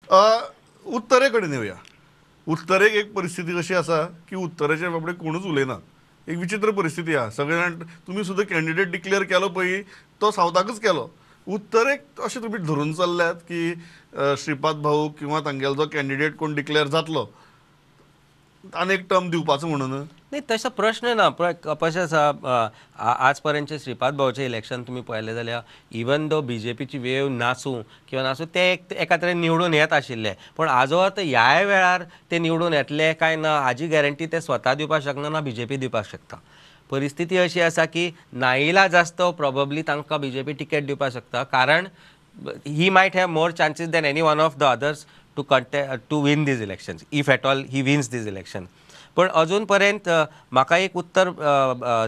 उत्तरे कडेन येवया. उत्तरेक एक परिस्थिती कशी आसा की उत्तरेचे बाबडे कोणूच उलयना, एक विचित्र परिस्थिती आसा. सगळे जाण तुमी सुद्दां कॅन्डिडेट डिक्लेअर केलो पळय तो सावथाकच केलो. उत्तरेक अशें तुमी धरून चल्ल्यात की श्रीपाद भाऊ किंवा तांगेलो जो कॅन्डिडेट कोण डिक्लेअर जातलो आनी एक टर्म दिवपाचो म्हणून? नाही, तसो प्रश्न ना. कशें आसा, आज पर्यंतचे श्रीपाद भाऊचें इलेक्शन तुमी पळयलें जाल्यार इवन दो बीजेपीची वेव नासूं किंवा नासूं ते एका तरेन निवडून येत आशिल्ले, पूण आजो आतां ह्याय वेळार ते निवडून येतले काय ना हाजी गॅरंटी ते स्वता दिवपाक शकना, ना बीजेपी दिवपाक शकता. परिस्थिती अशी आसा की नाईलाज आसतो प्रोबेबली तांकां बीजेपी तिकेट दिवपाक शकता, कारण he might have more chances than any one of the others to contest to win these elections, if at all he wins these election. पण अजून पर्यंत म्हाका एक उत्तर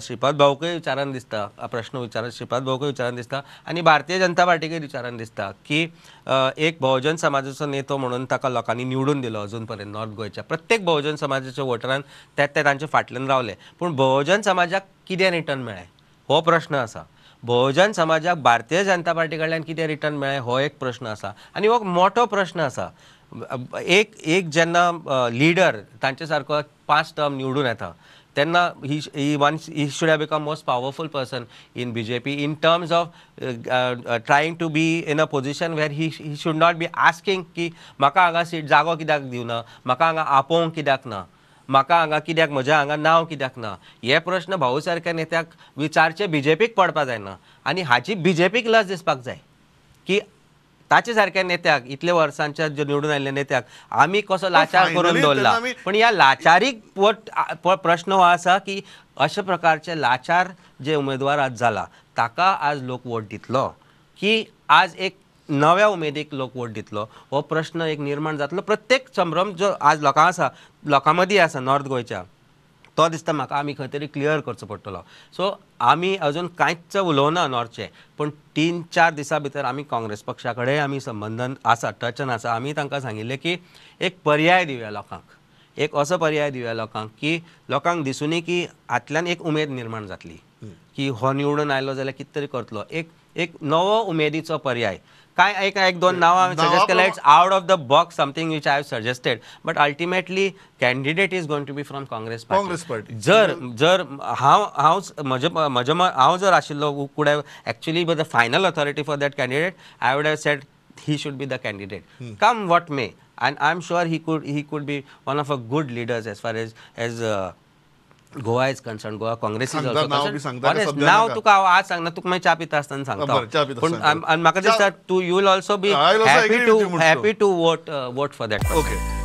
श्रीपाद भाऊकय विचारान दिसता, प्रश्न विचारान श्रीपाद भाऊकय विचारान दिसता आनी भारतीय जनता पार्टीकय विचारान दिसता की एक बहुजन समाजाचो नेतो म्हणून ताका लोकांनी निवडून दिलो. अजून पर्यंत नॉर्थ गोंयच्या प्रत्येक बहुजन समाजाच्या वोटरान ते तांच्या फाटल्यान रावले, पूण बहुजन समाजाक कितें रिटर्न मेळ्ळें हो प्रश्न आसा. बहुजन समाजाक भारतीय जनता पार्टी कडल्यान कितें रिटर्न मेळ्ळें हो एक प्रश्न आसा आनी हो मोठो प्रश्न आसा. एक एक जेन्ना लिडर तांचे सारको 5 टर्म निवडून येता तेन्ना he should have become most powerful person in BJP in terms of trying to be in a position where he should not be asking की म्हाका हांगा सीट जागो कित्याक दिवना, म्हाका हांगा आपोवंक कित्याक ना, म्हाका हांगा कित्याक, म्हज्या हांगा नांव कित्याक ना. हे प्रश्न भाऊ सारक्या नेत्याक विचारचे बीजेपीक पडपा जायना आनी हाची बीजेपीक लज दिसपाक जाय की ताचे सारक्या नेत्याक इतले वर्सांच्या जो निवडून आयिल्ल्या नेत्याक आमी कसो लाचार करून दवरला. पण ह्या लाचारीक प्रश्न हो आसा की अशा प्रकारचे लाचार जे उमेदवार आज जाला ताका आज लोक वोट दितलो की आज एक नव्या उमेदीक लोक वोट दितलो हो प्रश्न एक निर्माण जातलो. प्रत्येक संभ्रम जो आज लोकां आसा, लोकां मदीं आसा नॉर्थ गोंयच्या, तो दिसता म्हाका आमी खंय तरी क्लियर करचो पडटलो. सो आमी अजून कांयच उलोवना नॉर्थचें, पूण 3-4 दिसां भितर आमी काँग्रेस पक्षा कडेन आमी संबंदन आसा, टचन आसा. आमी तांकां सांगिल्लें की एक पर्याय दिवया लोकांक, एक असो पर्याय दिवया लोकांक की लोकांक दिसुनी की हातल्यान एक उमेद निर्माण जातली की हो निवडून आयलो जाल्यार कितें तरी करतलो, एक एक नवो उमेदीचो पर्याय. काय एक एक दोन नांवां हांवें सजेस्ट केल्या, it's out of the box something which I have suggested, but ultimately candidate is going to be from Congress party. जर जर हांव हांव म्हजे म्हजे हांव जर आशिल्लो who could have actually be the final authority for that candidate, I would have said he should be the candidate, come what may, and I am sure he could be one of a good leaders as far as as Goa is concern. Goa Congress is also concern. नाव तुका हांव आज सांगना, तुका मागीर च्या पिता आसतना सांगता, पूण म्हाका दिसता तूं you will also be happy to vote for that. Okay.